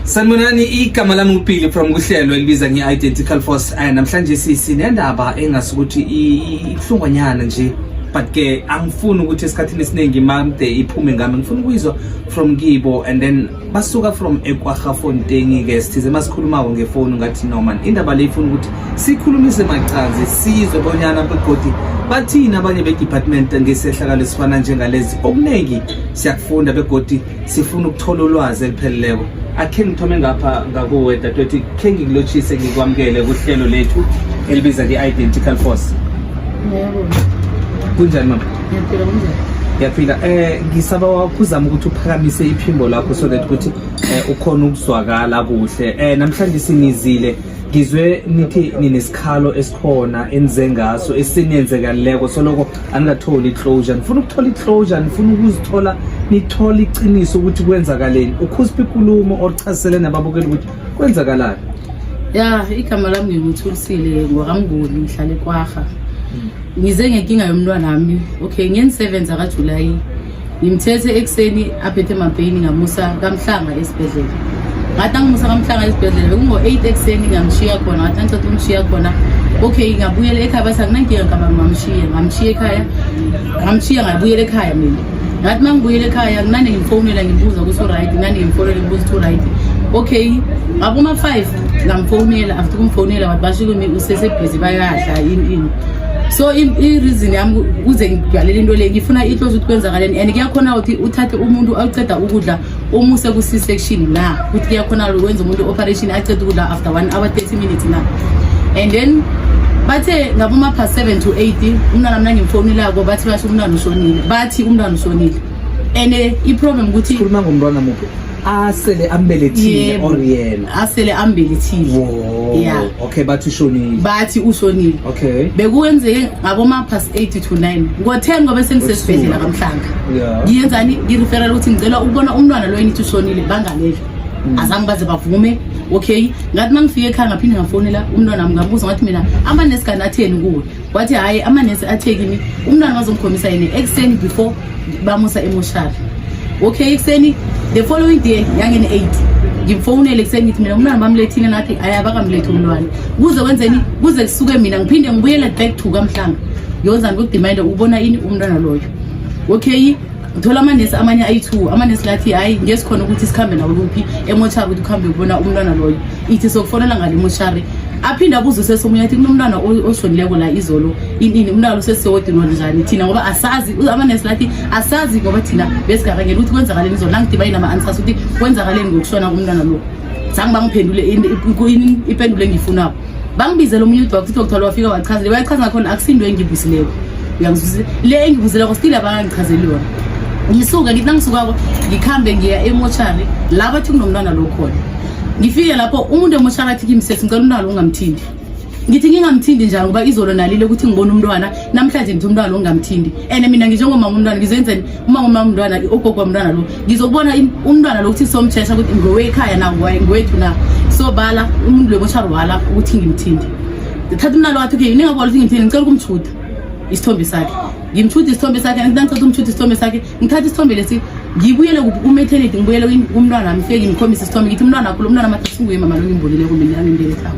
Sanibonani, igama lami uPili from kuhlelo elibiza nge-Identical Force. Namhlanje sinendaba engasukuthi ibuhlungwanyana nje, but ke angifuni ukuthi esikhathini esiningi mamde iphume ngami, ngifuna ukuyizwa from kibo. And then basuka from eKwaggafontein ke, sithize masikhulumako ngefoni ngathi no man, indaba le ifuna ukuthi sikhulumise macanzi, sizwe bonyana begodi bathini abanye be-department ngesehlakalo esifana njengalezi. Okuningi siyakufunda begodi sifuna ukuthola ulwazi elipheleleko. Akhe ngithome ngapha ngakuwe dadewethu, khe ngikulotshise, ngikwamukele kuhlelo lethu elibiza nge-Identical Force. Yebo. Kunjani mama? Ngiyaphila, kunjani? Ngiyaphila. Ngisaba wakuzama ukuthi uphakamise iphimbo lakho so that ukuthi ukhona ukuzwakala kuhle. Namhlanje sinizile, ngizwe nithi ninesikhalo esikhona enize ngaso esiniyenzekalileko soloko anikatholi i-closure. Nifuna ukuthola i-closure, nifuna ukuzithola nithole iqiniso ukuthi kwenzakaleni. Ukhusipha ikulumo or chazisele nababukeli ukuthi kwenzakalani. Ya, igama lami nginguThulisile ngwakamnguni, ngihlala eKwaga. Ngize ngenkinga yomntwana wami. Okay, ngen-7 zakaJulayi ngimthethe ekuseni aphethe emabheyini, ngamusa kaMhlanga esibhedlela. Ngathi angimusa kaMhlanga esibhedlela bekungo-8 ekuseni, ngamshiya khona. Ngathi angiceda ukumshiya khona, okay, ngabuyela ekhaya. Bathi akunankinga ngaba ngamshiya, ngamshiya ekhaya, ngamshiya ngabuyela ekhaya mina. Ngathi uma ngibuyela ekhaya nginane ngimfonela ngimbuza ukuthi u-right, nginane ngimfonela ngimbuza ukuthi u-right. Okay, ngaboma-5 ngamfonela, after ukumfonela wathi basho kimi usesebhizi bayadla ini ini. So i-reason yami kuze ngibhalele into le, ngifuna i-closure ukuthi kwenzakaleni, and kuyakhona ukuthi uthathe umuntu awuceda ukudla umuse ku-C-section na, ukuthi kuyakhona ukwenza umuntu operation aceda ukudla after 1 hour 30 minutes na. And then bathe ngaboma past 7 to 8 umntwana mina ngimfonelako bathi basho umntwana ushonile, bathi umntwana ushonile. And i-problem ukuthi Khuluma ngomntwana muphi, asele ambelethile? Yebo. Or yena? Asele ambelethile. Wo. Yeah. Okay, bathi ushonile. Bathi ushonile. Bekuwenzeke ngaboma past 8 to 9, ngo-10 ngobe sengisesibhedlela kaMhlanga. Ngiyenzani? Ngireferela ukuthi ngicela ukubona umntwana lo enithi ushonile, bangalele, azange baze bavume. Okay, ngathi uma ngifike ekhaya ngaphinde ngafonela umntwana wami, ngabuza ngathi mina amanesi kani atheni kuwe? Wathi hhayi, amanesi athe kimi umntwana bazomkhombisa yena ekuseni before bamusa emoshari. Okay, ekuseni the following day yangene-8 ngimfonele ekuseni ngithi mina umntwana bamlethile, nathi ayi, abakamlethi umntwana. Kuze kwenzeni? Kuze kusuke mina ngiphinde ngibuyele back to kaMhlanga ngiyozani ukudemanda ukubona ini umntwana loyo. Okay, ngithola amanesi amanye ayi-two, amanesi lathi hhayi, ngesikhona ukuthi sikhambe nawe kuphi emoshari ukuthi ukuhambe ukubona umntwana loyo, ithi sokufonela ngale emoshari. Aphinde abuze usesomunye athi kunomntwana oshonileko la izolo ini, umntwana usesewodini njani thina ngoba asazi. Amanesi lathi asazi ngoba thina besigabangela ukuthi kwenzakaleni izolo. Nangidibane nama-answers ukuthi kwenzakaleni ngokushona komntwana lo, zange bangiphendule ipendulo engiyifunako. Bangibizele omunye udoctor, udoctor lo wafika wachazile, wayachaza ngakhona akusinto engibuzileko. Uyangizwisisa? Le engibuzileko still abangangichazeli yona. Ngisuka ngithi nangisukako ngikhambe ngiya emoshari la bathi kunomntwana lo khona. Ngifike lapho umuntu emoshari athi kimi, "Sesi, ngicela umntwana lo ungamthindi." Ngithi ngingamthindi njani ngoba izolo nalile ukuthi ngibona umntwana, namhlanje ngithi umntwana lo ngingamthindi? And mina nginjengomama umntwana ngizenzeni? Uma ngumama umntwana, ugogo womntwana lo, ngizokubona umntwana lo ukuthi somtshesha ukuthi ngowekhaya na, ngowethu na. So bala umuntu lo emoshari wala ukuthi ngimthindi. Ngithatha umntwana wathi okay, ningabona ukuthi ngimthindi, ngicela ukumthuda isithombe sakhe. Ngimthuda isithombe sakhe, ngicela ukumthuda isithombe sakhe, ngithatha isithombe lesi ngibuyele ku-maternity, ngibuyele kumntwana wami, fike ngimkhombise isithombe, ngithi umntwana wakho lo. Umntwana amathi singuye mama lo ngimbonileko mina ngimbelethako,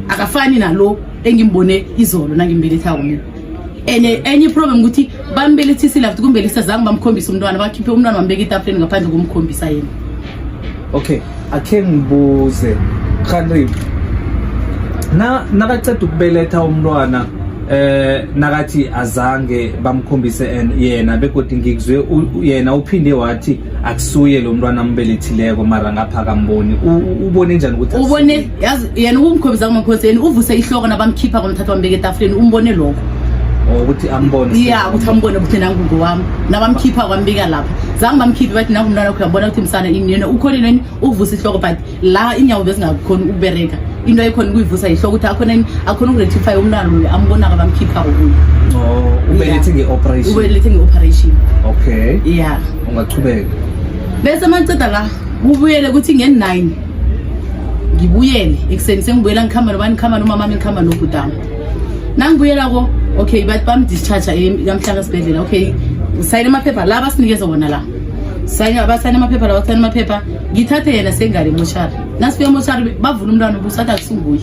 akafani nalo engimbone izolo nangimbelethako mina. And enye iproblem ukuthi bambelethisile, after kumbelethisa zange bamkhombise umntwana, bakhiphe umntwana bambeka etafuleni ngaphandle komkhombisa yena. Okay, akhe ngibuze kanti na nakaceda ukubeletha umntwana nakathi azange bamkhombise and yena begodi ngikuzwe yena uphinde wathi akusuye lo mntwana ambelethileko, mara ngapha akamboni. Ubone njani ukuthi akusuye? Ubone yazi yena ukumkhombisa kumakhosi, yena uvuse ihloko nabamkhipha kwamthatha wambeka etafuleni, umbone lokho. Oh, ukuthi ambone. Ya, ukuthi ambone ukuthi nangu ngowami. Nabamkhipha kwambika lapha zange bamkhiphe, bathi nangu umntwana wakho, uyambona ukuthi msana ini. Yena ukhonile yini ukuvusa ihloko, but la inyawo bezingakhoni ukubereka, into ayikhona ukuyivusa yihloko ukuthi akhona akhona ukurectify umntwana loyo ambonako bamkhipha kuye. Oh, ubelethe nge-operation? Ubelethe nge-operation. Okay. Ya. Ungachubeka. Bese maceda la kubuyele ukuthi nge-9 ngibuyele ekuseni, sengibuyela ngikhamba nobani? Ngikhamba nomamami, ngikhamba nobhutami. Nangibuyelako, okay, bathi bamdischarge kamhlanga esibhedlela. Okay, usayine amaphepha la basinikeza wona la. Sayina, basayina amaphepha lawa, basayina amaphepha. Ngithathe yena sengale emoshari. Nasifika emoshari bavula umntwana ubuso, athi akusinguye.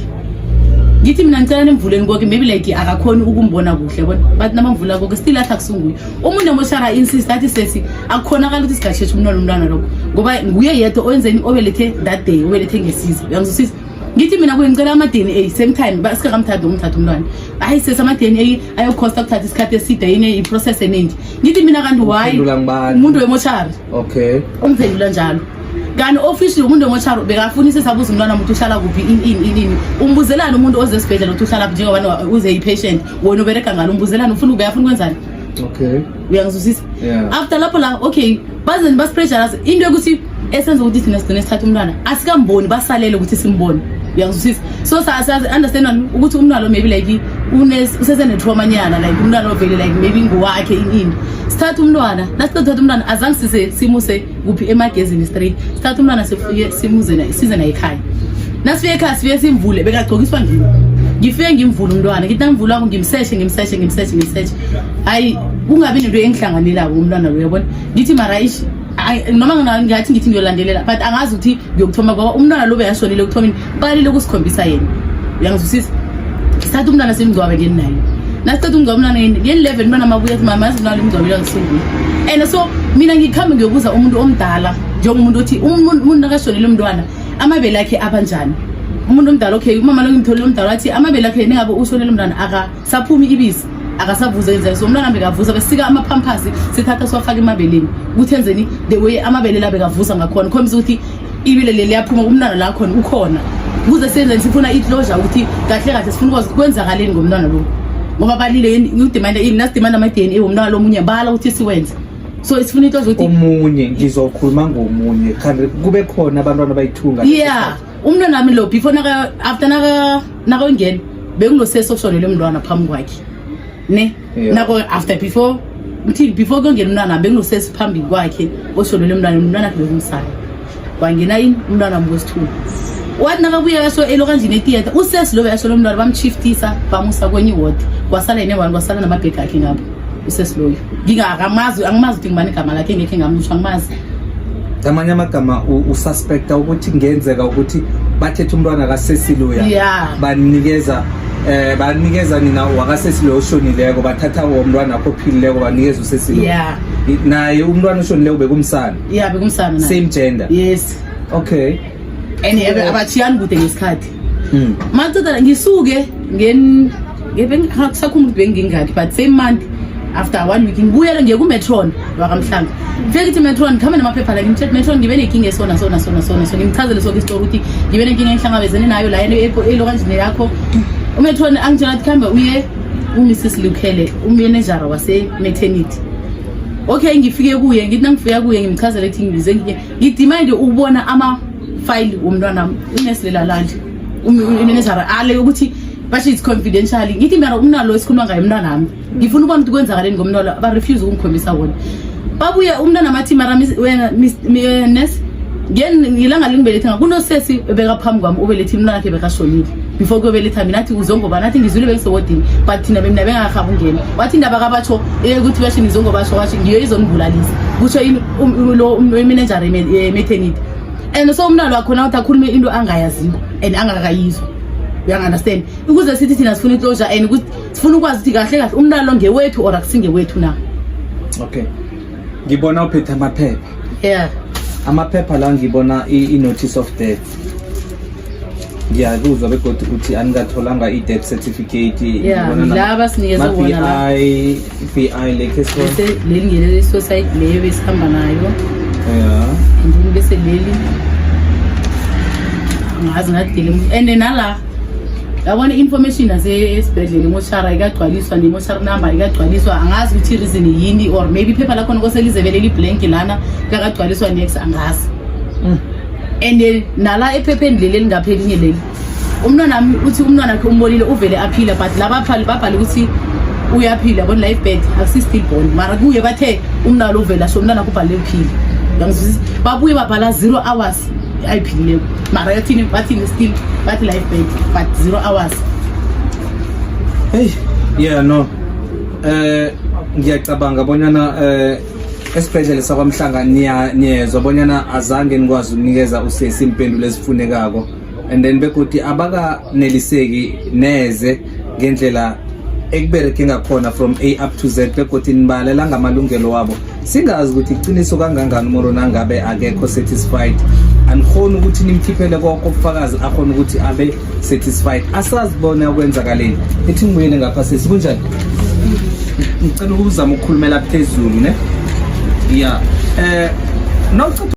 Ngithi mina ngicela nimvuleni konke, maybe like akakhoni ukumbona kuhle, yabona. Bathi nabamvula konke, still athi akusinguye. Umuntu emoshari insist, athi sesi akukhonakala ukuthi singasheshi umntwana lokho, ngoba nguye yedwa owenzeni, obelethe that day, obelethe ngesiza. Uyangizwisisa? Ngithi mina kuye ngicela ama-DNA same time, sikakamthathi umthatha umntwana. Hayi sesi, ama-DNA ayokhosta, kuthatha isikhathi eside, yini, i-process eningi. Ngithi mina kanti why? Uphendula ngubani? Umuntu wemoshari. Ungiphendula njalo, kanti officially umuntu wemoshari bekafuna isisabuza umntwana ukuthi uhlala kuphi, ini ini ini ini. Umbuzelani umuntu oze esibhedlela ukuthi uhlala kuphi, njengoba uze i-patient, wena ubereka ngalo? Umbuzelani? Ufuna ubeyafuna ukwenzani? Uyangizwisisa? Yeah. After lapho la, okay, baze basipressure into yokuthi esenza ukuthi thina sigcine sithatha umntwana asikamboni, basalele ukuthi simbone. Uyangizwisisa? So sazi understand ukuthi umntwana lo maybe like usesene-trauma nyana, like umntwana ovele like maybe nguwakhe, ini ini. Sithatha umntwana, nasithatha umntwana azange size simuse kuphi, emagezini straight. Sithatha umntwana, sifike simuze naye, size naye ekhaya. Nasifike ekhaya sifike simvule, bekagcokiswa ngimi. Ngifike ngimvule umntwana, ngithi nangivulako ngimseshe, ngimseshe, ngimseshe, ngimseshe, hayi kungabi nento engihlanganelako umntwana lo, uyabona. Ngithi mara ish, noma ngingathi ngithi ngiyolandelela, but angazi ukuthi ngiyokuthoma, ngoba umntwana lo bekashonile ekuthomeni, balile ukusikhombisa yena. Uyangizwisisa? Sithatha umntwana simngcwabe ngeni-9. Nasiceda ukungcwaba umntwana ngeni-11, umntwana mabuya athi, mama, yazi umntwana limngcwabile angisunguye. And so mina ngikhambe ngiyobuza umuntu omdala, njengomuntu othi umuntu nakashonile umntwana amabele akhe abanjani. Umuntu omdala, okay, umama lo ngimtholile omdala, wathi amabele akhe nengabe ushonele umntwana akasaphumi ibisi, akasavuza enzela. So umntwana bekavuza, besika amaphampasi, sithatha siwafaka emabeleni ukuthi enzeni, the way amabele la bekavuza ngakhona, khombisa ukuthi ibile leli liyaphuma umntwana la khona ukhona. Ukuze senzeni, sifuna i-closure ukuthi kahle kahle sifuna ukwazi ukuthi kwenzakaleni ngomntwana lo, ngoba balile ngidemanda ini, nasidemanda ama-DNA womntwana lo munye, bala ukuthi siwenze. So sifuna i-closure ukuthi Omunye, ngizokhuluma ngomunye, kanti kube khona abantwana abayi-two? Yeah, umntwana wami lo before naka after naka nakongena bekunosesi oshonele umntwana phambi kwakhe, ne? Nako after, before ngithini, before kuyongena umntwana bekunosesi phambi kwakhe oshonele umntwana wakhe, bekumsana. Wangena ini umntwana wami kwesithuba, wathi nakabuya kaso elo kanjini etiyetha, usesi lo bekashona umntwana bamshiftisa, bamusa kwenye iwodi, kwasala yena one, kwasala namabhegi akhe ngapho. Usesi loyo ngingakamazi, angimazi ukuthi ngibani igama lakhe, ngekhe ngamusho, angimazi. Ngamanye amagama ususpecta ukuthi kungenzeka ukuthi bathethe umntwana kasesi loya, banikeza nina wakasesi loyo oshonileko, bathatha womntwana wakho ophilileko banikeza usesi loya. Naye umntwana oshonileko bekumsana? Yeah, bekumsana naye. Same gender? Yes. And abathiyani kude ngesikhathi. Maceda ngisuke ngisakhumula ukuthi bengingakhi, but same month, after one week, ngibuyele ngiye kumetron wakamhlanga. Ngifike ngithi, "Metron," ngikhambe namaphepha la, ngimtshele, "Metron, ngibe nenkinga esona sona sona sona." So ngimchazele sonke isitori ukuthi ngibe nenkinga engihlangabezene nayo la elo kanjini yakho. Umetron angitshela ukuthi khambe uye uMrs Lukhele, umanejara wase-maternity. Okay, ngifike kuye, ngithi nangifika kuye ngimchazele ukuthi ngize ngidimande ukubona ama-file womntwana wami. Unesi lelalali imanejara ale ukuthi basho it's confidential. Ngithi mina umntwana lo esikhuluma ngaye umntwana wami, ngifuna ukubona ukuthi kwenzakaleni ngomntwana lo. Ba-refuse ukungikhombisa wona. Babuye umntwana mathi, mara wena nesi, ngilanga lingibelethe nga kunosesi ebeka phambi kwami ubelethe umntwana wakhe bekashonile before kuyobeletha mina. Athi uzongobani? Athi ngizwile bengisewodini, but thina mina bengahabi ungena. Wathi indaba kabatsho ukuthi basho nizongobasho, washo ngiyo izonibulalisa, kusho ini lo imenejara ye-maternity. And so umntwana wakhona ukuthi akhulume into angayaziko and angakayizwa, uyangi-understand? Ukuze sithi thina sifuna i-closure and ukuthi sifuna ukwazi ukuthi kahle kahle umntwana lo ngewethu or akusingewethu na. Okay, ngibona uphethe amaphepha. Yeah. Amaphepha la ngibona i-notice of death. Ngiyakuzwa begodwa ukuthi anikatholanga i-death certificate. Yeah, Ngibona laba sinikeze wona la. ma-BI BI le case. Bese leli ngeleli suicide leyo besihamba nayo. And then bese leli angazi ngathi leli, and nala yabona i-information yasesibhedlela, imoshara ikagcwaliswa, nemoshara number ikagcwaliswa. Angazi ukuthi i-reason yini, or maybe iphepha lakhona kose lizevele liblank lana, likakagcwaliswa next, angazi. And nala ephepheni leli elingaphelinye leli, umntwana wami uthi umntwana wakhe umbonile uvele aphila, but laba babhale ukuthi uyaphila, yabona, live birth, akusi stillborn, mara kuye bathe umntwana lo uvela, so umntwana wakhe ubhale uphila. Uyangizwisisa? Babuye babhala 0 hours ayiphilileko, mara yathini, bathini, still bathi live birth but 0 hours. Hey, yeah, no. Ngiyacabanga bonyana Esibhedlela sakwaMhlanga niyezwa bonyana azange nikwazi ukunikeza usesi impendulo ezifunekako, and then begodi abakaneliseki neze ngendlela ekubereke ngakhona from A up to Z, begodi nibalela ngamalungelo wabo. Singazi ukuthi iqiniso kangangani umuntu nangabe akekho satisfied, anikhoni ukuthi nimkhiphele konke ubufakazi akhona ukuthi abe satisfied. Asazi bona kwenzakaleni. Ithi ngibuyele ngapha, sesi, kunjani? Ngicela ukuzama ukukhulumela phezulu ne. Ya, nawuceda.